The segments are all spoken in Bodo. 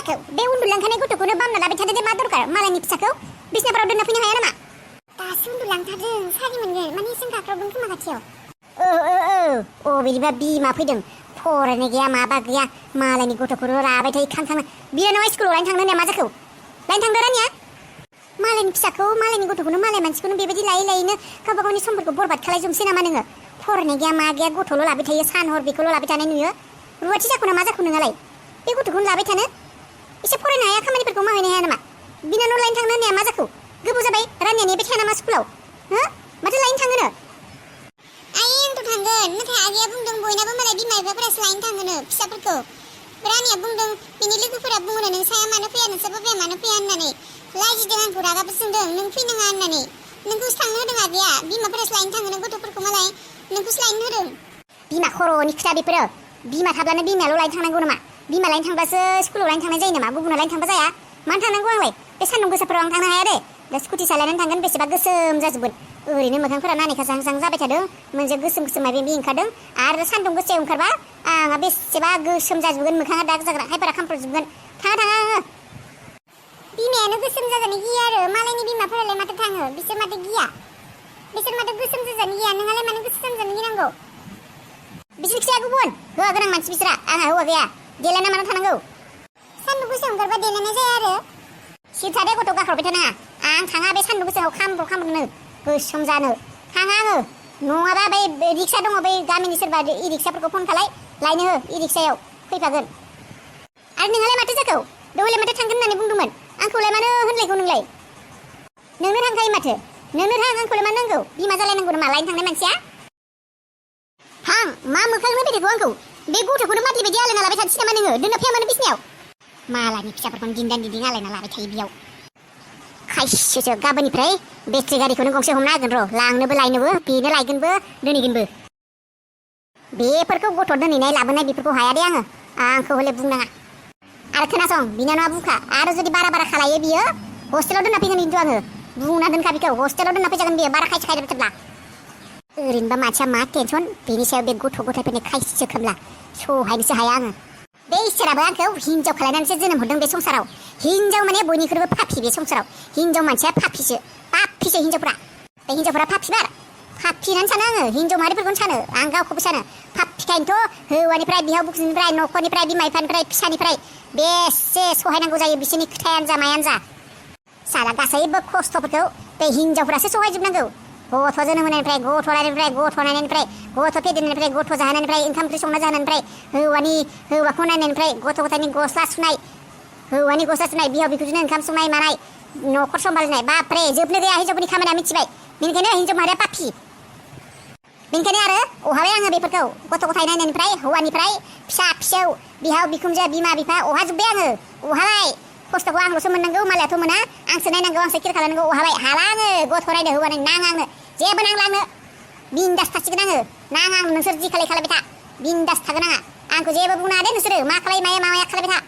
जाखो बे उन्दुलांखानाय गथ'खौनो बामना लाबाय थादों दे मा दरकार मालायनि फिसाखौ बिसनाफोराव दोनना फैनो हाया नामा दासो उन्दुलांथारदों सारि मोनगोन माने जों गाख्रावदों खोमा खाथियाव बिदिबा बिमा फैदों फरायनाय गैया माबा गैया मालायनि गथ'खौनो राबाय थायो खांखांनो बिनानावा स्कुलाव लायनो थांनो होननाया मा जाखो लायनो थांदो रानिया मालायनि फिसाखौ मालायनि गथ'खौनो मालाय मानसिखौनो बेबायदि लायै लायैनो गावबा गावनि समफोरखौ बरबाद खालायजोबसै नामा नोङो फरायनाय गैया मा गैया गथ'ल' लाबाय थायो सान हर बेखौल' लाबाय थानाय नुयो रुवाथि जाखो मा जाखो नोंहालाय बे गथ'खौनो लाबाय थानो एसे फरायनो हाया खामानिफोरखौ मावहैनो हाया नामा बिनानाव लायनो थांनो होननाया मा जाखो गोबाव जाबाय रानिया नेबाय थाया नामा स्कुलाव माथो लायनो थाङोनो आइ आंथ' थांगोन नाथाय आगैया बुंदों बयनाबो मालाय बिमा बिफाफोरासो लायनो थाङोनो फिसाफोरखौ रानिया बुंदों बिनि लोगोफोरा बुङोनो नोंसाया मानो फैया नोंसा बाबाया मानो फैया होननानै लाजिदों आंखौ रागाबो जोंदों नों फैनाङा होननानै नोंखौसो थांनो होदों आगैया बिमाफोरासो लायनो थाङोनो गथ'फोरखौ मालाय नोंखौसो लायनो होदों बिमा खर'नि खोथा बेफोरो बिमा थाब्लानो बिमायाल' लायनो थांनांगौ नामा बिमा लायनो थांबासो स्कुलाव लायनो थांनाय जायो नामा गुबुनाव लायनो थांबा जाया मानो थांनांगौ आंलाय बे सान्दुं गोसाफोराव आं थांनो हाया दे दा स्कुटि सालायनानै थांगोन बेसेबा गोसोम जाजोबगोन ओरैनो मोखांफोरा नानेखा जाहां जाबाय थादों मोनसे गोसोम गोसोम माबि ओंखारदों आरो सान्दुं गोसायाव ओंखारबा आंहा बेसेबा गोसोम जाजोबगोन मोखाङा दाग जाग्रा हायफोरा खामफ्रजोबगोन थाङा आङो बिमायानो गोसोम जाजानो गिया आरो मालायनि बिमाफोरालाय माथो थाङो बिसोर माथो गिया बिसोर माथो गोसोम जाजानो गिया नोंहालाय मानो गोसोम जानो गिनांगौ बिसोर खिथाया गुबुन हौवा गोनां मानसि बिसोरा आंहा हौवा गैया देलायना मानो थानांगौ सान्दुं गोसायाव ओंखारबा देलायनाय जाया आरो सिथादे गथ' गाख्रबबाय थानाङा आं थाङा बे सान्दुं गोसायाव खामब्रनो गोसोम जानो थाङा आङो नङाबा बै रिक्सा दङ बै गामिनि सोरबा इ रिक्साफोरखौ फन खालाय लायनो हो इ रिक्सायाव फैफागोन आरो नोंहालाय माथो जाखौ दहायलाय माथो थांगोन होननानै बुंदोंमोन आंखौलाय मानो होनलायखौ नोंलाय नोंनो थांखायो माथो नोंनो थां आंखौलाय मानो नांगौ बिमा जालायनांगौ नामा लायनो थांनाय मानसिया हां मा मोखां होफैदों आंखौ बे गथ'खौनो मादि बायदि आलायना लाबाय थानोसै नामा नोङो दोनना फैया मानो बिसिनायाव मालायनि फिसाफोरखौनो दिन्दां दिन्दिं आलायना लाबाय थायो बेयाव खायसेसो गाबोननिफ्राय बेटारि गारिखौनो गंसे हमना होगोन र' लांनोबो लायनोबो बेनो लायगोनबो दोनहैगोनबो बेफोरखौ गथ' दोनहैनाय लाबोनाय बेफोरखौ हाया दे आंखौ हले बुंनाङा आरो खोनासं बिनानावा बुखा आरो जुदि बारा खालायो बियो हस्टेलाव दोनना फैगोन खिन्थु आङो बुंना दोनखा बिखौ हस्टेलाव दोनना फैजागोन बियो बारा खायसे खायदोब्ला ओरैनोबा मानसिया मा टेनसन बेनि सायाव बे गथ' गथायफोरनि खायसेसो खोमला सहायनोसो हाया आङो बे इसोराबो आंखौ हिनजाव खालायनानैसो जोनोम हरदों बे संसाराव हिनजाव माने बयनिख्रुइबो पापि बे संसाराव हिनजाव मानसिया पापिसो हिनजावफ्रा बे हिनजावफ्रा पापिबार पापि होननानै सानो आङो हिनजाव माहारिफोरखौनो सानो आं गावखौबो सानो पापिखायनोथ' हौवानिफ्राय बिहाव बुखुनिफ्राय न'खरनिफ्राय बिमा बिफानिफ्राय फिसानिफ्राय बेसे सहायनांगौ जायो बिसोरनि खोथायानो जा मायानो जा साला गासैबो खस्थ'फोरखौ बे हिनजावफ्रासो सहायजोबनांगौ गथ' जोनोम होनायनिफ्राय गथ' नायनायनिफ्राय गथ' फेदेरनायनिफ्राय गथ' जाहोनायनिफ्राय ओंखाम ओंख्रि संना जाहोनायनिफ्राय हौवाखौ नायनायनिफ्राय गथ' गथायनि गस्ला सुनाय हौवानि गस्ला सुनाय बिहाव बिखुनजोनो ओंखाम संनाय मानाय न'खर सम्भालिनाय बापरे जोबनो गैया हिनजावफोरनि खामानिया मिथिबाय बेनिखायनो हिनजाव माहारिया पापि बेनिखायनो आरो अहाबाय आङो बेफोरखौ गथ' गथाय नायनायनिफ्राय हौवानिफ्राय फिसा फिसौ बिहाव बिखुनजो बिमा बिफा अहाजोब्बाय आङो अहालाय खस्थ'खौ आंल'सो मोननांगौ मालायाथ' मोना आंसो नायनांगौ आंसो केयार खालामनांगौ अहालाय हाला आङो गथ' नायनो हौवा नायनो नाङा आंनो जेबो नांला आंनो बिन्दास थासिगोन आङो नाङा आं नोंसोर जि खालायबाय था बिन्दास थागोन आंखौ जेबो बुंनाङा दे नोंसोरो मा खालाय माया खालायबाय था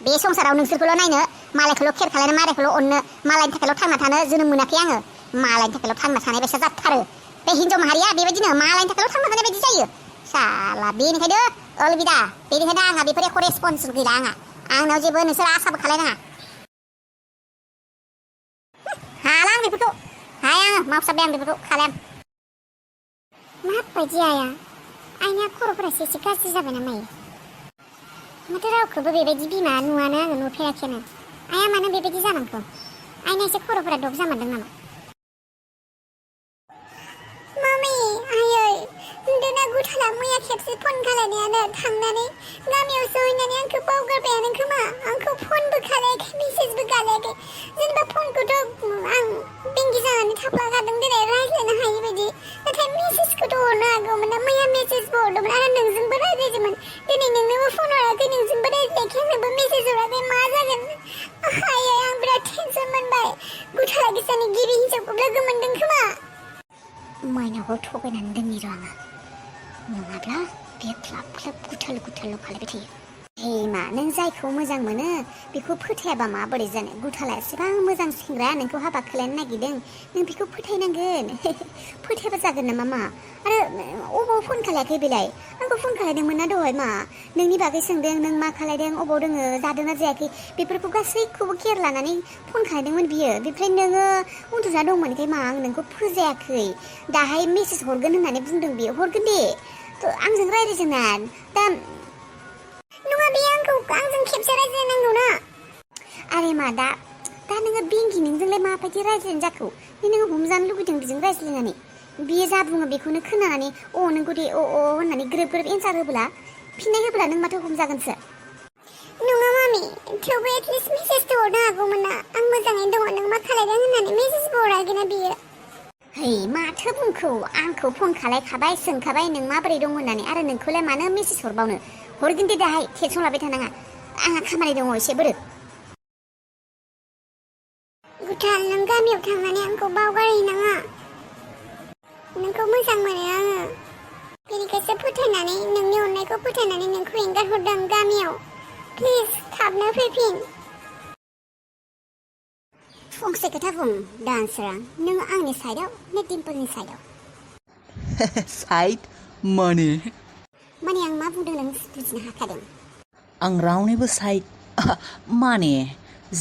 बे संसाराव नोंसोरखौल' नायनो मालायखौल' केयार खालायनो मालायखौल' अननो मालायनि थाखायल' थांना थानो जोनोम मोनाखै आङो मालायनि थाखायल' थांना थानाय बायसा जाथारो बे हिनजाव माहारिया बेबायदिनो मालायनि थाखायल' थांना थानाय बायदि जायो साला बेनिखायनो अलबिदा बेनिखायनो आंहा बेफोर एख' रेसपन्स गैला आंनाव जेबो नोंसोर आसाबो खालायनाङा हाला आं बेफोरखौ हाया आङो मावसाबबाय आं बेफोरखौ खालाम माबायदि आइना खर'फोरासो एसे गाज्रि जाबाय ना मायो माथो रावखौबो बेबायदि बिमा नुवानो आङो नुफेराखैनो आइया मानो बेबायदि जानांगौ आइना एसे खर'फोरा दब जामारदों नामा मामि आयै दोना गुथाला मैया खेबसे फन खालायनायानो थांनानै गामियाव सहैनानै आंखौ बावगारबायानो खोमा आंखौ फनबो खालायाखै मेसेजबो खालायाखै जेनेबा फनखौथ' आं बेंगि जानानै थाफ्लागारदों दिनै रायज्लायनो हायि बायदि नाथाय मेसेजखौथ' हरनो हागौमोन ना मैया मेसेजबो हरदोंमोन आरो नोंजोंबो रायज्लायदोंमोन दिनै नोंनोबो फन हराखै नोंजोंबो रायज्लायाखै आंनोबो मेसेज हराखै मा जागोन आयै आं बिराद टेनसन मोनबाय गुथाला गोसानि गिबि हिनजावखौ लोगो मोनदों खोमा माइनावखौ थगायनानै दोननि र' आङो नङाब्ला बे ख्लाब ख्लाब गुथाल खालायबाय थायो मा नों जायखौ मोजां मोनो बेखौ फोथायाबा माबोरै जानो गुथाला एसेबां मोजां सेंग्रा नोंखौ हाबा खालामनो नागिरदों नों बेखौ फोथायनांगोन फोथायाबा जागोन नामा मा आरो अबाव फन खालायाखै बेलाय आंखौ फन खालायदोंमोन ना दहाय मा नोंनि बागै सोंदों नों मा खालायदों अबाव दोङो जादोंना जायाखै बेफोरखौ गासैखौबो केयार लानानै फन खालायदोंमोन बियो बेनिफ्राय नोङो उन्दुना दंमोनखाय मा आं नोंखौ फोजायाखै दाहाय मेसेज हरगोन होननानै बुंदों बियो हरगोन दे आंजों रायज्लायजोंना दा नङा बे आंजों खेबसे रायज्लायनांगौ ना आरे मा दा नोङो बेंगि नोंजोंलाय माबायदि रायज्लायनो जाखो नोङो हमजानो लुगैदों बेजों रायज्लायनानै बियो जा बुङो बेखौनो खोनानानै नोंखौ दे होननानै ग्रोब ग्रोब एन्सार होब्ला फिननाय होब्ला नों माथो हमजागोनसो नङा मामि थेवबो एटलिस्ट मेसेजथ' हरनो हागौमोन ना आं मोजाङैनो दङ नों मा खालायदों होननानै मेसेजबो हराखैना बियो है माथो बुंखौ आंखौ फन खालायखाबाय सोंखाबाय नों माबोरै दं होननानै आरो नोंखौलाय मानो मेसेज हरबावनो हरगोन दे दाहाय टेनसन लाबाय थानाङा आंहा खामानि दङ एसे बोरो गुथाल नों गामियाव थांनानै आंखौ बावगारहैनाङा नोंखौ मोजां मोनो आङो बेनिखायसो फोथायनानै नोंनि अननायखौ फोथायनानै नोंखौ एंगारहरदों गामियाव प्लिज थाबनो फैफिन फंसे खोथा बुं डान्सारा नों आंनि साइडआव ना डिम्पलनि साइडआव साइड माने आं मा बुंदों नों बुजिनो हाखादों आं रावनिबो साइड माने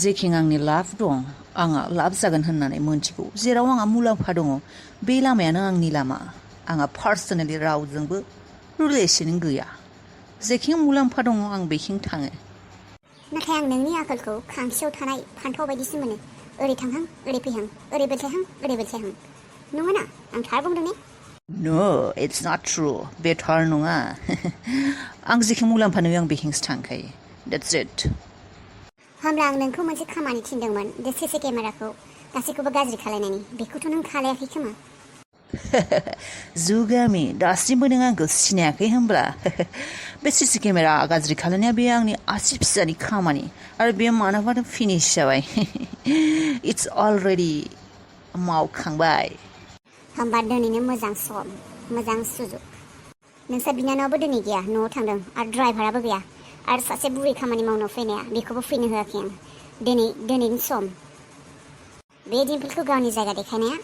जेखिं आंनि लाभ दं आंहा लाभ जागोन होननानै मोनथिगौ जेराव आंहा मुलाम्फा दङ बे लामायानो आंनि लामा आंहा पार्सनेलि रावजोंबो रिलेसन गैया जेखिं मुलाम्फा दङ आं बेखिं थाङो नाथाय आं नोंनि आखलखौ खांखियाव थानाय फान्थाव बायदिसो मोनो ओरै थांहां ओरै फैहां ओरै बेलथायहां ओरै बेलथायहां नङाना आं थार बुंदों ने No, it's not true. बे थार नङा आं जेखिं मुलाम्फा नुयो आं बेखिंसो थांखायो That's it. होमब्ला आं नोंखौ मोनसे खामानि थिनदोंमोन बे सीसी केमेराखौ गासैखौबो गाज्रि खालायनायनि बेखौथ' नों खालायाखै खोमा जुगामि दासिमबो नों आंखौ सिनायाखै होनब्ला बे सीसी केमेरा गाज्रि खालायनाया बे आंनि आसि फिसानि खामानि आरो बे मानोबानो फिनिश जाबाय It's already मावखांबाय होमबा दिनैनो मोजां सम मोजां सुजुग नोंसा बिनानावबो दिनै गैया न'आव थांदों आरो ड्राइभाराबो गैया आरो सासे बुरै खामानि मावनो फैनाया बेखौबो फैनो होआखै आं दिनैनि सम बे डिम्पलखौ गावनि जायगा देखायनाया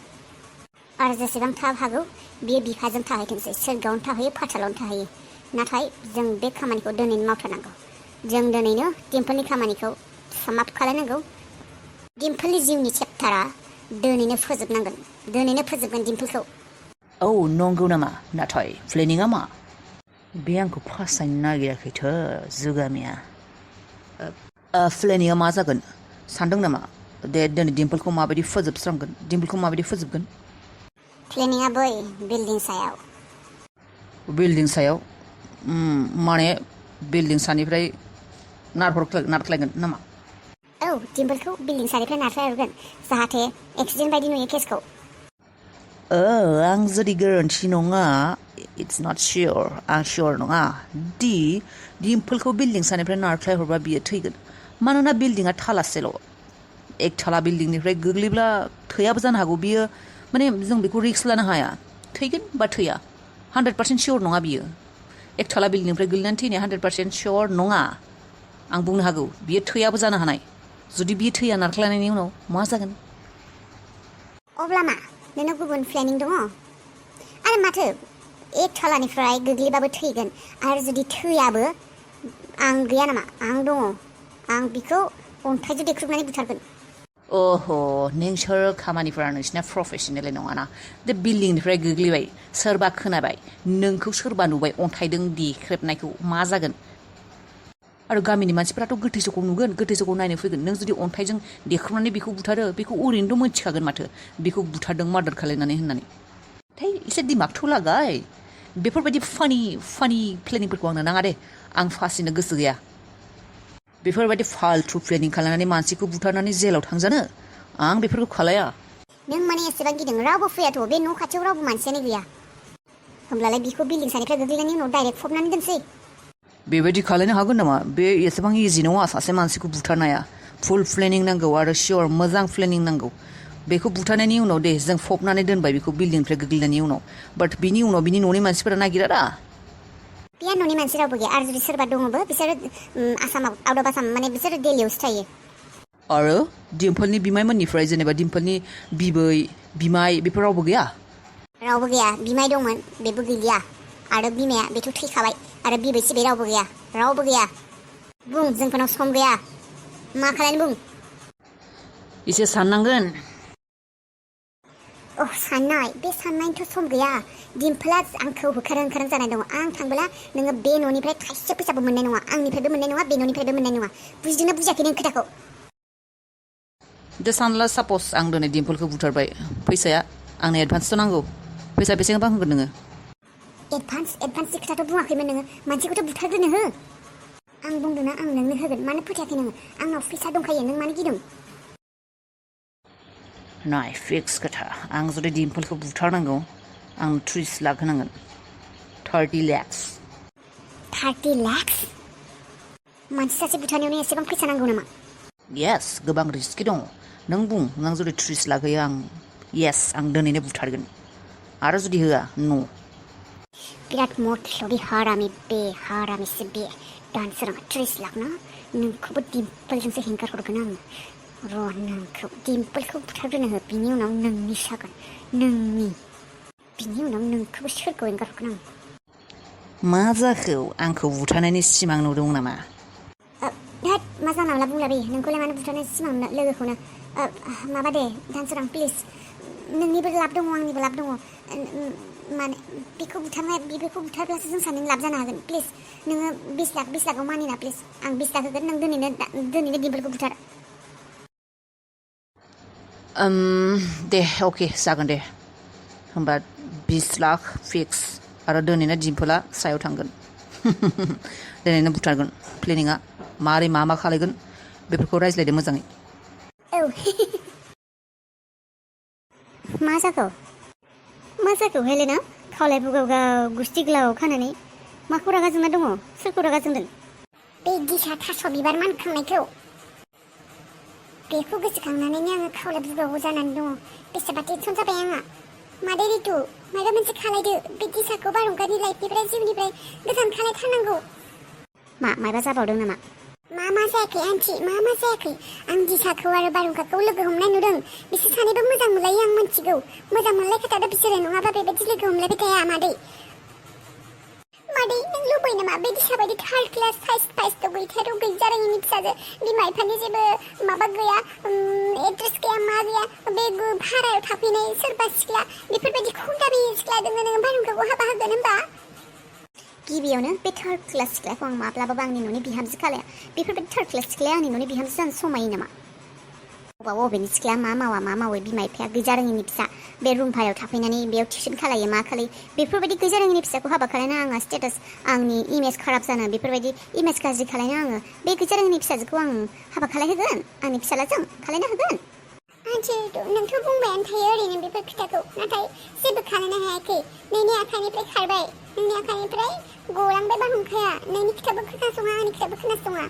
आरो जेसेबां थाब हागौ बियो बिफाजों थाहैथोंसै सोरगोआवनो थाहैयो पातालावनो थाहैयो नाथाय जों बे खामानिखौ दिनैनो मावथारनांगौ जों दिनैनो डिम्पलनि खामानिखौ समाप्त खालायनांगौ डिम्पलनि जिउनि चेप्टारा दिनैनो फोजोबगोन डिम्पलखौ औ नंगौ नामा नाथाय प्लेनिंआ मा बे आंखौ फासायनो नागिराखैथ' जुगामिया प्लेनिंआ मा जागोन सानदों नामा दे दिनै डिम्पलखौ माबायदि फोजोबगोन प्लेनिंआ बै बिल्डिं सायाव माने बिल्डिं सानिफ्राय नारख्लायगोन नामा औ डिम्पलखौ बिल्डिं सानिफ्राय नारख्लायहरगोन जाहाथे एक्सिडेन्ट बायदि नुयो केसखौ आं जुदि गोरोन्थि नङा इट्स नट शियर आं शियर नङा दि डिम्पलखौ बिल्डिं सानिफ्राय नारख्लायहरबा बियो थैगोन मानोना बिल्डिंआ थालासेल' एक थाला बिल्डिंनिफ्राय गोग्लैब्ला थैयाबो जानो हागौ बियो माने जों बेखौ रिस्क लानो हाया थैगोन बा थैया 100% शियर नङा बियो एक थाला बिल्डिंनिफ्राय गोग्लैनानै थैनाया 100% शियर नङा आं बुंनो हागौ बियो थैयाबो जानो हानाय जुदि बियो थैया नारख्लायनायनि उनाव मा जागोन अब्ला मा नोंनाव गुबुन प्लेनिं दङ आरो माथो एक थालानिफ्राय गोग्लैबाबो थैगोन आरो जुदि थैयाबो आं गैया नामा आं दङ आं बिखौ अन्थाइजों देख्रुबनानै बुथारगोन ओह नोंसोर खामानिफोरा नोंसिना प्रफेसनेल नङाना बे बिल्डिंनिफ्राय गोग्लैबाय सोरबा खोनाबाय नोंखौ सोरबा नुबाय अन्थाइजों देख्रेबनायखौ मा जागोन आरो गामिनि मानसिफोराथ' गोथैसोखौ नुगोन गोथैसोखौ नायनो फैगोन नों जुदि अन्थाइजों देख्रुबनानै बेखौ बुथारो बेखौ ओरैनोथ' मोनथिखागोन माथो बेखौ बुथारदों मार्डार खालायनानै होननानै एसे दिमागथ' लागाय बेफोरबायदि फानि प्लेनिंफोरखौ आंनो नाङा दे आं फासिनो गोसो गैया बेफोरबायदि फालतु प्लेनिं खालामनानै मानसिखौ बुथारनानै जेलाव थांजानो आं बेफोरखौ खालाया नों माने एसेबां गिदों रावबो फैयाथ' बे न' खाथियाव रावबो मानसियानो गैया होमब्लालाय बिखौ बिल्डिं सानिफ्राय गोग्लैनायनि उनाव डाइरेक्ट फबनानै दोनसै बेबायदि खालायनो हागोन नामा बे एसेबां इजि नङा सासे मानसिखौ बुथारनाया फुल प्लेनिं नांगौ आरो शियर मोजां प्लेनिं नांगौ बेखौ बुथारनायनि उनाव दे जों फबनानै दोनबाय बेखौ बिल्डिंनिफ्राय गोग्लैनायनि उनाव बाट बिनि उनाव बिनि न'नि मानसिफोरा नागिरा दा बिया न'नि मानसि रावबो गैया आरो जुदि सोरबा दङबो बिसोरो आसामाव आउट अफ आसाम माने बिसोरो दिल्लीयावसो थायो आरो डिम्पोलनि बिमायमोननिफ्राय जेनेबा डिम्पोलनि बिबै बिमाय बेफोर रावबो गैया रावबो गैया बिमाय दंमोन बेबो गैलिया आरो बिमाया बेथ' थैखाबाय आरो बिबै सिबै रावबो गैया बुं जोंफोरनाव सम गैया मा खालायनो बुं एसे साननांगोन साननाय बे साननायनिथ' सम गैया डिम्पोला आंखौ होखारहां जानाय दङ आं थांबोला नोङो बे न'निफ्राय थाइसे फैसाबो मोननाय नङा आंनिफ्रायबो मोननाय नङा बे न'निफ्रायबो मोननाय नङा बुजिदोंना बुजियाखै नों खोथाखौ दा सानला सापस आं दिनै डिम्पोलखौ बुथारबाय फैसाया आंनो एडभान्सथ' नांगौ फैसा बेसेबां होगोन नोङो एडभान्सनि खोथाथ' बुङाखैमोन नोङो मानसिखौथ' बुथारग्रोनो हो आं बुंदोंना आं नोंनो होगोन मानो फोथायाखै नोङो आंनाव फैसा दंखायो नों मानो गिदों नाय फिक्स खोथा आं जुदि डिम्पोलखौ बुथारनांगौ आं 30 लाख होनांगोन 30 lakhs 30 lakhs मानसि सासे बुथारनायावनो एसेबां फैसा नांगौ नामा येस गोबां रिस्कि दङ नों बुं नों जुदि 30 लाख होयो आं येस आं दिनैनो बुथारगोन आरो जुदि होआ न' बिराद मथलबि हारामिसो बे दानसोरां 30 लाख ना नोंखौबो डिम्पोलजोंसो हेंगार हरगोन आङो र' नोंखौ डिम्पोलखौ बुथारग्रोनो हो बिनि उनाव नोंनि जागोन बिनि उनाव नोंखौबो सोरखौ हेंगार हरगोन आं मा जाखो आंखौ बुथारनायनि सिमां नुदों नामा दैट मा जानांला बुंला बे नोंखौलाय मानो बुथारनाय सिमां लोगोखौनो माबा दे दानसोरां प्लिज नोंनिबो लाब दङ आंनिबो लाब दङ माने बेखौ बुथारब्लासो जों सानैनि लाब जानो हागोन प्लिज नोङो 20 लाखआव मानिना प्लिज आं 20 लाख होगोन नों दिनैनो डिम्पोलखौ बुथार दे अके जागोन दे होमबा 20 लाख फिक्स आरो दिनैनो डिम्पोला सायाव थांगोन दिनैनो बुथारगोन प्लेनिङा मारै मा खालायगोन बेफोरखौ रायज्लायदो मोजाङै औ मा जाखो हेलेना खावलाय बुगाव गुस्थि गोलाव खानानै माखौ रागा जोंना दङ सोरखौ रागा जोंदों बे दिसा थास' बिबार मानखांनायखौ बेखौ गोसोखांनानैनो आङो खावलाय बुगाव जानानै दङ बेसेबा टेनसन जाबाय आंहा मादै रितु माबा मोनसे खालायदो बे दिसाखौ बारहुंखानि लाइफनिफ्राय जिउनिफ्राय गोजान खालायथारनांगौ माबा जाबावदों नामा मा जायाखै आन्थि मा जायाखै आं दिसाखौ आरो बारहुंखाखौ लोगो हमनाय नुदों बिसोर सानैबो मोजां मोनलायो आं मिन्थिगौ मोजां मोनलायखाथारदों बिसोरो नङाबा बेबायदि लोगो हमलायबाय थाया मादै नों लुबै नामा बे दिसा बायदि थार्ड क्लास फाइस्ट गैथारो गैजारोङिनि फिसाजो बिमा बिफानि जेबो माबा गैया एड्रेस गैया मा गैया बे भारायाव थाफैनाय सोरबा सिख्ला बेफोरबायदि खमदाबि सिख्ला दोङो नोङो बारहुंखाखौ हाबा होगोन होनबा गिबियावनो बे थार्ड क्लास सिख्लाखौ आं माब्लाबाबो आंनि न'नि बिहामजो खालाया बेफोरबायदि थार्ड क्लास सिख्लाया आंनि न'नि बिहामजो जानो समायो नामा बबेनि सिख्लाया मा मावो बिमा बिफाया गैजारोङिनि फिसा बे रुम भारायाव थाफैनानै बेयाव टिउसन खालायो मा खालायो बेफोरबायदि गैजारोङिनि फिसाखौ हाबा खालायना आङो स्टेटास आंनि इमेज खाराब जानो बेफोरबायदि इमेज गाज्रि खालायना आङो बे गैजारोङिनि फिसाजोखौ आं हाबा खालायहोगोन आंनि फिसालाजों खालायना होगोन नोंथ' बुंबायानो थायो ओरैनो बेफोर खोथाखौ नाथाय जेबो खालायनो हायाखै नोंनि आखाइनिफ्राय खारबाय नोंनि आखाइनिफ्राय गलांबाय बारहुंखाया नोंनि खोथाबो खोनासङा आंनि खोथाबो खोनासङा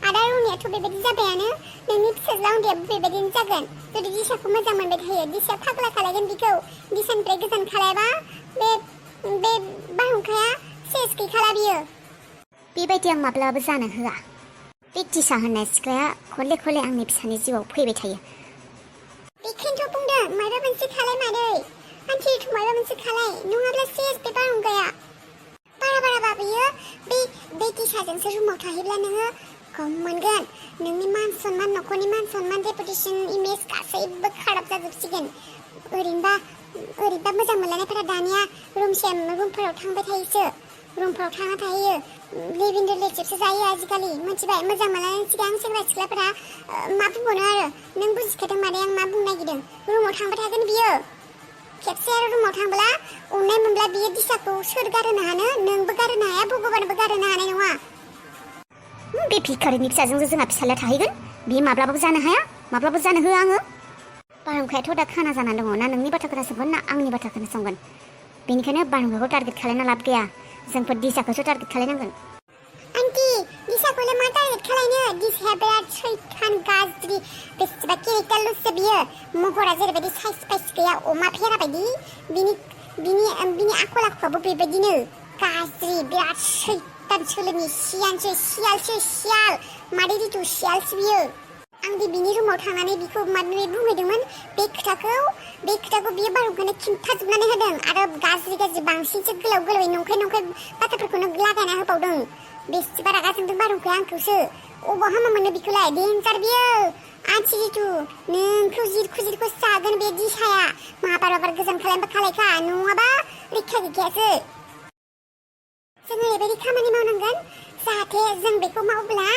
आदा रुनियाथ' बेबायदि जाबायानो नोंनि फिसाज्ला उन्दैयाबो बेबायदिनो जागोन जुदि दिसाखौ मोजां मोनबाय थायो दिसाया फाग्ला खालायगोन बिखौ दिसानिफ्राय गोजान खालायबा बे बारहुंखाया सेस गैखाला बियो बेबायदि आं माब्लाबाबो जानो होआ बे दिसा होननाय सिख्लाया खले आंनि फिसानि जिउआव फैबाय थायो बेखौनोथ' बुंदों माबा मोनसे खालाय मादै आन्टिथ' माबा मोनसे खालाय नङाब्ला सेस बे बारहुंखाया बारा बियो बे दिसाजोंसो रुमाव थाहैब्ला नोङो खम मोनगोन नोंनि मान सन्मान न'खरनि मान सन्मान रेपुटेसन इमेज गासैबो खाराब जाजोबसिगोन ओरैनोबा मोजां मोनलायनायफोरा दानिया रुमफोराव थांबाय थायोसो रुमफोराव थांना थाहैयो लिभ इन रिलेटिभसो जायो आजिखालि मिथिबाय मोजां मोनलायनायनि सिगां सेंग्रा सिख्लाफोरा मा बुंबावनो आरो नों बुजिखादों मादै आं मा बुंनो नागिरदों रुमाव थांबाय थागोन बियो खेबसे आरो रुमाव थांब्ला अननाय मोनब्ला बियो दिसाखौ सोर गारहोनो हानो नोंबो गारहोनो हाया भगबानबो गारहोनो हानाय नङा बे भिखारिनि फिसाजोंसो जोंहा फिसाला थाहैगोन बियो माब्लाबाबो जानो हाया माब्लाबाबो जानो होआ आङो बारहुंखायाथ' दा खाना जानानै दङ ना नोंनि बाथ्रा खोनासंगोन ना आंनि बाथ्रा खोनासंगोन बेनिखायनो बारहुंखाखौ टारगेट खालायना लाब गैया जोंफोर दिसाखौसो टारगेट खालायनांगोन आन्टि दिसाखौलाय मा टारगेट खालायनो दिसाया बिराद सैथान गाज्रि बेसेबा केरेक्टारल'सो बियो महरा जेरैबायदि साइज गैया अमा फेरा बायदि बिनि आखल आखुआबो बेबायदिनो गाज्रि बिराद सैतान सोलोनि सियालसो सियाल मादै रितु सियालसो बियो आं दि बिनि रुमाव थांनानै बिखौ माने बुंहैदोंमोन बे खोथाखौ बियो बारहुंखानो खिन्थाजोबनानै होदों आरो गाज्रि बांसिनसो गोलाव नंखाय बाथ्राफोरखौनो लागायना होबावदों बेसेबा रागा जोंदों बारहुंखाया आंखौसो अबाव हामा मोनो बिखौलाय डेन्जार बियो आन्थि रितु नोंखौ जिरखु जागोन बे दिसाया माबार गोजान खालायखा नङाबा रैखा गैखायासो जोङो ओरैबायदि खामानि मावनांगोन जाहाथे जों बेखौ मावब्ला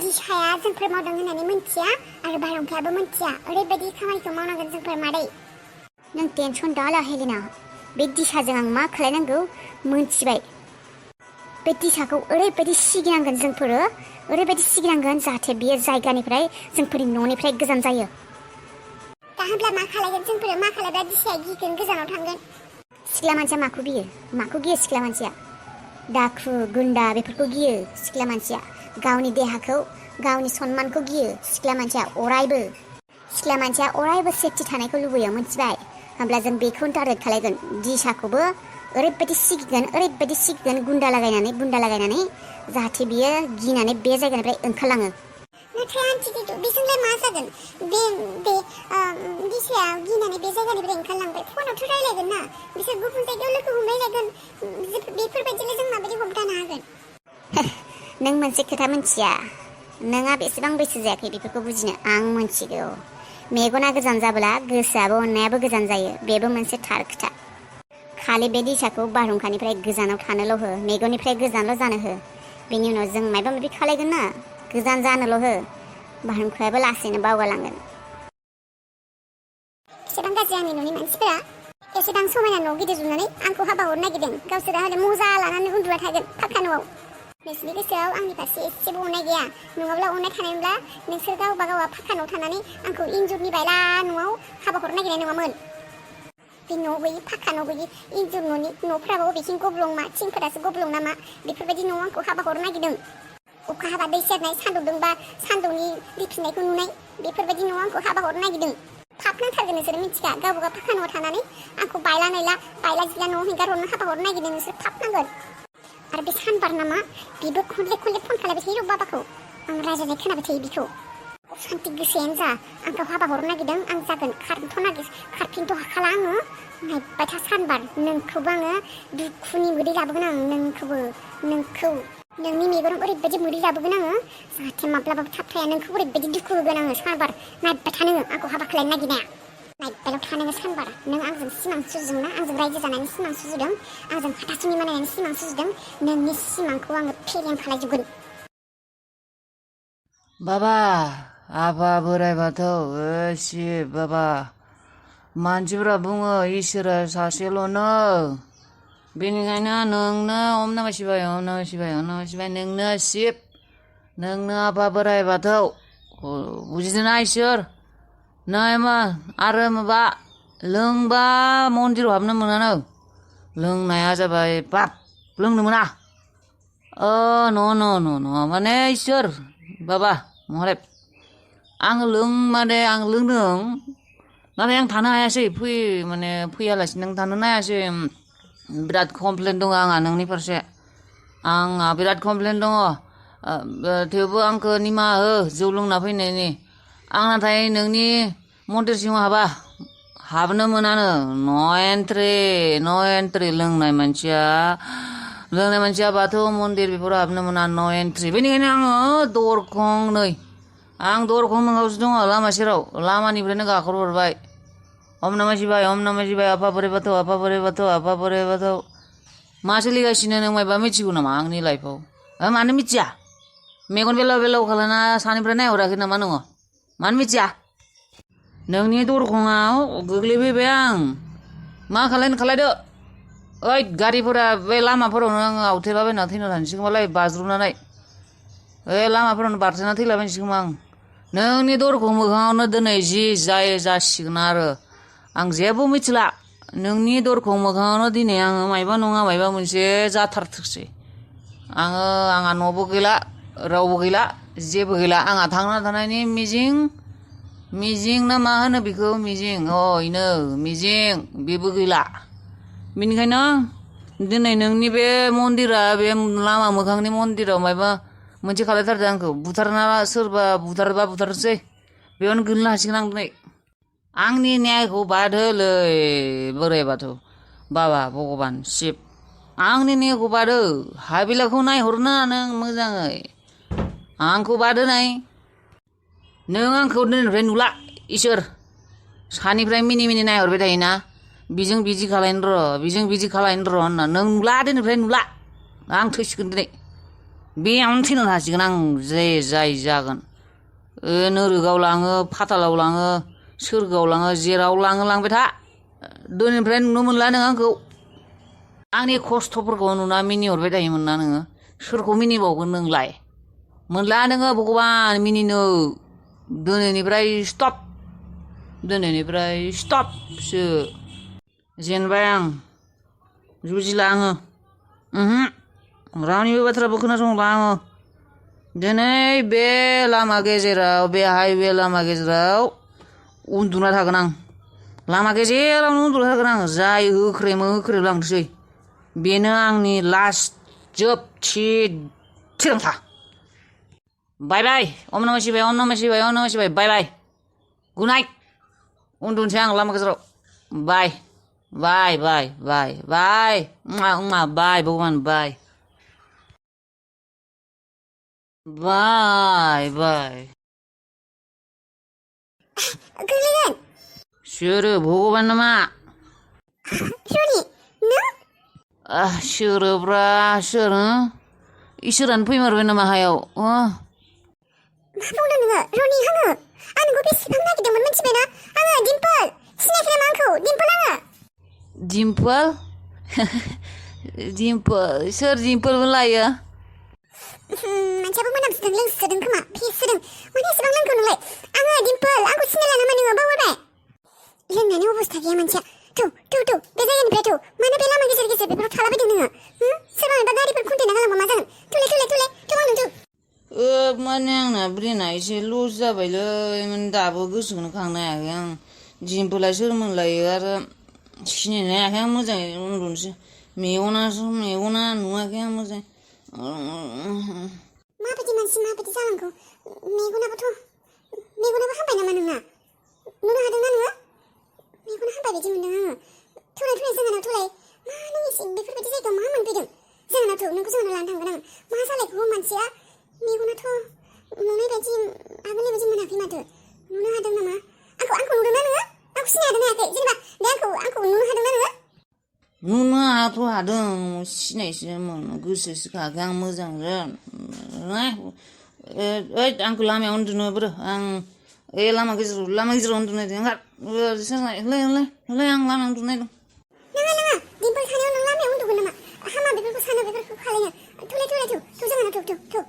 दिसाया जोंफोर मावदों होननानै मिन्थिया आरो बारहुंखायाबो मिन्थिया ओरैबायदि खामानिखौ मावनांगोन जोंफोर मादै नों टेनसन दाला हेलेना बे दिसाजों आं मा खालायनांगौ मोनथिबाय बे दिसाखौ ओरैबायदि सिगिनांगोन जोंफोरो ओरैबायदि सिगिनांगोन जाहाथे बियो जायगानिफ्राय जोंफोरनि न'निफ्राय गोजान जायो दा होनब्ला मा खालायगोन जोंफोरो मा खालायब्ला दिसाया गिगोन गोजानाव थांगोन सिख्ला मानसिया माखौ गियो सिख्ला मानसिया दाखु गुन्दा बेफोरखौ गियो सिख्ला मानसिया गावनि देहाखौ गावनि सन्मानखौ गियो सिख्ला मानसिया अरायबो सेफटि थानायखौ लुबैयो मिथिबाय होमब्ला जों बेखौनो टारगेट खालायगोन दिसाखौबो ओरैबायदि सिगिगोन बुन्दा लागायनानै जाहाथे बियो गिनानै बे जायगानिफ्राय ओंखारलाङो नाथाय आन्थि रितु बिजोंलाय मा जागोन बे दिसाया गिनानै बे जायगानिफ्राय ओंखारलांबाय फनावथ' रायलायगोन ना बिसोर गुबुन जायगायाव लोगो हमलायलायगोन बेफोरबायदिनो जों माबायदि हमथानो हागोन नों मोनसे खोथा मिन्थिया नोंहा बेसेबां बैसो जायाखै बेफोरखौ बुजिनो आं मिन्थिगौ मेगना गोजान जाब्ला गोसोआबो अननायाबो गोजान जायो बेबो मोनसे थार खोथा खालि बे दिसाखौ बारहुंखानिफ्राय गोजानाव थानोल' हो मेगननिफ्राय गोजानल' जानो हो बेनि उनाव जों माबा माबि खालायगोन ना गोजान जानोल' हो बारहुंखायाबो लासैनो बावगारलांगोन एसेबां गाज्रि आंनि न'नि मानसिफोरा एसेबां समायना न' गिदिर लुनानै आंखौ हाबा हरनो नागिरदों गावसोरा हले मजा लानानै उन्दुना थागोन फाक्का न'आव नोंसोरनि गोसोआव आंनि फारसे एसेबो अननाय गैया नङाब्ला अननाय थानायमोनब्ला नोंसोर गावबा फाक्का न'आव थानानै आंखौ इन्जुरनि बायला न'आव हाबा हरनो नागिरनाय नङामोन बे न' गैयि फाक्का न' गैयि इन्जुर न'नि न'फ्राबो बबेथिं गब्लं मा थिंफोरासो गब्लं नामा बेफोरबायदि न'आव आंखौ हाबा हरनो नागिरदों अखा हाबा दै सेरनाय सान्दुंदोंबा सान्दुंनि रिफिनायखौ नुनाय बेफोरबायदि न'आव आंखौ हाबा हरनो नागिरदों थाब नांथारगोन नोंसोरो मिथिखा गावबा फाक्का न'आव थानानै आंखौ बायला जिला न'आव हेंगार हरनो हाबा हरनो नागिरदों नोंसोर थाब नांगोन आरो बे सानबार नामा बेबो खनले फन खालायबाय थायो बाबाखौ आं रायज्लायनाय खोनाबाय थायो बिखौ सान्ति गोसोयानो जा आंखौ हाबा हरनो नागिरदों आं जागोन खारफिनथ' हाखाला आङो नायबाय था सानबार नोंखौबो आङो दुखुनि मोदै लाबोगोन आं नोंखौ नोंनि मेगनाव ओरैबायदि मोदै लाबोगोन आङो जाहाथे माब्लाबाबो थाब थाया नोंखौ ओरैबायदि दुखु होगोन आङो सानबार नायबाय था नोङो आंखौ हाबा खालायनो नागिरनाया नायबायल' था नोङो सानबार नों आंजों सिमां सुजुदोंना आंजों रायजो जानायनि सिमां सुजुदों आंजों हाथासुनि मानायनायनि सिमां सुजुदों नोंनि सिमांखौ आङो फेलें खालायजोबगोन बाबा आफा बोराइ बाथौ शिब बाबा मानसिफोरा बुङो इसोरा सासेल'नो बेनिखायनो नोंनो ओम नमः शिवाय नोंनो शिब नोंनो आफा बोराइ बाथौ बुजिदोंना इसोर नै मा आरो माबा लोंबा मन्दिराव हाबनो मोनानो लोंनाया जाबाय पाप लोंनो मोना न' माने इसोर बाबा महादेब आं लोंदों नाथाय आं थानो हायासै फैयालासिनो नों थानो हायासै बिराद कमप्लेन दङ आंहा नोंनि फारसे आंहा बिराद कमप्लेन दङ थेवबो आंखौ निमाहा हो जौ लोंना फैनायनि आं नाथाय नोंनि मन्दिर सिङाव हाबनो मोनानो नो एन्ट्रि लोंनाय मानसिया बाथौ मन्दिर बेफोराव हाबनो मोना नो एन्ट्रि बेनिखायनो आङो आं दरखं मोखाङावसो दङ लामा सेराव लामानिफ्रायनो गाखोहरबाय ओम नमः शिवाय आफा बोराइ बाथौ मा सोलिगासिनो नों मायबा मिथिगौ नामा आंनि लाइफआव मानो मिथिया मेगन बेलाव खालायना सानिफ्राय नायहराखै नामा नोङो मानो मिथिया नोंनि दरखङाव गोग्लैफैबाय आं मा खालायदो ओइ गारिफोरा बे लामाफोरावनो आङो आवथेलाबायना थैना थानोसैखोमालाय बाज्रुमनानै लामाफोरावनो बारथेना थैलाबायनोसै आं नोंनि दरखं मोखाङावनो दिनै जि जासिगोन आरो आं जेबो मिथिला नोंनि दरखं मोखाङावनो दिनै आङो मायबा नङा मायबा मोनसे जाथारथोंसै आंहा न'बो गैला रावबो गैला जेबो गैला आंहा थांना थानायनि मिजिं ना मा होनो बेखौ मिजिं बेबो गैला बेनिखायनो दिनै नोंनि बे मन्दिरा बे लामा मोखांनि मन्दिराव मायबा मोनसे खालायथारदों आंखौ बुथारना सोरबा बुथारबा बुथारसै बेयावनो गोलैनो हासिगोन आं दिनै आंनि न्यायखौ बाद होलै बोराइ बाथौ बाबा भगबान शिब आंनि न्यायखौ बाद हो हाबिलाखौ नायहरना नों मोजाङै आंखौ बाद होनाय नों आंखौ दिनैनिफ्राय नुला इसोर सानिफ्राय मिनि मिनि नायहरबाय थायोना बिजों बिदि खालायनो र' बिजों बिदि खालायनो र' होनना नों नुला दिनैनिफ्राय नुला आं थैसिगोन दिनै बेयावनो थैनो हासिगोन आं जे जाय जागोन नोरोगाव लाङो फातालाव लाङो सोरगोआव लाङो जेराव लाङो लांबाय था दिनैनिफ्राय नुनो मोनला नों आंखौ आंनि खस्थ'फोरखौ नुना मिनिहरबाय थायोमोन ना नोङो सोरखौ मिनिबावगोन नोंलाय मोनला नोङो भगबान मिनिनो दिनैनिफ्राय स्टपसो जेनबाय आं जुजिला आङो रावनिबो बाथ्राबो खोनासंला आङो दिनै बे लामा गेजेराव बे हाइवे लामा गेजेराव उन्दुना थागोन आं लामा गेजेरावनो उन्दुना थागोन आं जाय होख्रेमो होख्रेमलांथोंसै बेनो आंनि लास्ट जोबथि थिरांथा बाय बाय ओम नमः शिवाय ओम नमः शिवाय ओम नमः शिवाय बाय बाय गुड नाइट उन्दुनोसै आं लामा गेजेराव बाय बाय बाय बाय बाय बाय भगबान बाय बाय बाय गोलैगोन सोरो भगबान नामा रनि नों सोरोब्रा सोर इसोरानो फैमारबाय नामा हायाव मा बुंदों नोङो रनि आङो आं नोंखौ बेसेबां नागिरदोंमोन मिथिबायना आङो डिम्पोल सिनायाखै नामा आंखौ डिम्पोल आङो डिम्पोल सोर डिम्पोलबो लायो मानसियाबो मोनामसोदों लोंसोदों खोमा फेसोदों माने एसेबां लोंखौ नोंलाय आङो डिम्पोल आंखौ सिनायला नामा नोङो बावबाय लोंनानै अबस्था गैया मानसिया थौ बे जायगानिफ्राय थौ मानो बे लामा गेजेर गेजेर बेफोराव थालाबायदों नोङो सोरबा माबा गारिफोर खुन्थेना गालांबा मा जागोन थौ आंनो थौ माने आंना ब्रेना एसे लस जाबायलै माने दाबो गोसोखौनो खांनो हायाखै आं डिम्पोला सोरमोनलायो आरो सिनायनो हायाखै आं मोजाङै उन्दुनोसै मेगना नुवाखै आं मोजाङै माबायदि मानसि माबायदि जालांखौ मेगनाबो हामबाय नामा नोंना नुनो हादोंना नोङो मेगना हामबाय बायदि मोनदों आङो थौलाय जोंहानाव थौलाय मा नों एसे बेफोरबायदि जायगायाव मा मोनफैदों जोंहानाव थौ नोंखौ जोंहानाव लानो थांगोन आं मा जालायखो मानसिया मेगनाथ' नुनाय बायदि आगोलनि बायदि मोनाखै माथो नुनो हादों नामा आंखौ नुदोंना नोङो आंखौ सिनाय हादोंना हायाखै जेनेबा बे आंखौ नुनो हादोंना नोङो नुनो हादों सिनायसोमोन गोसोसो खायाखै आं मोजांजों आंखौ लामायाव उन्दुनो बोरो आं लामा गेजेराव उन्दुनाय ओंखार होलाय आं लामायाव उन्दुनाय दं नङा डिम्पोल थानायाव नों लामायाव उन्दुगोन नामा हामा बेफोरखौ सानो बेफोरखौ खालायनो थौ जोंहानाव थौ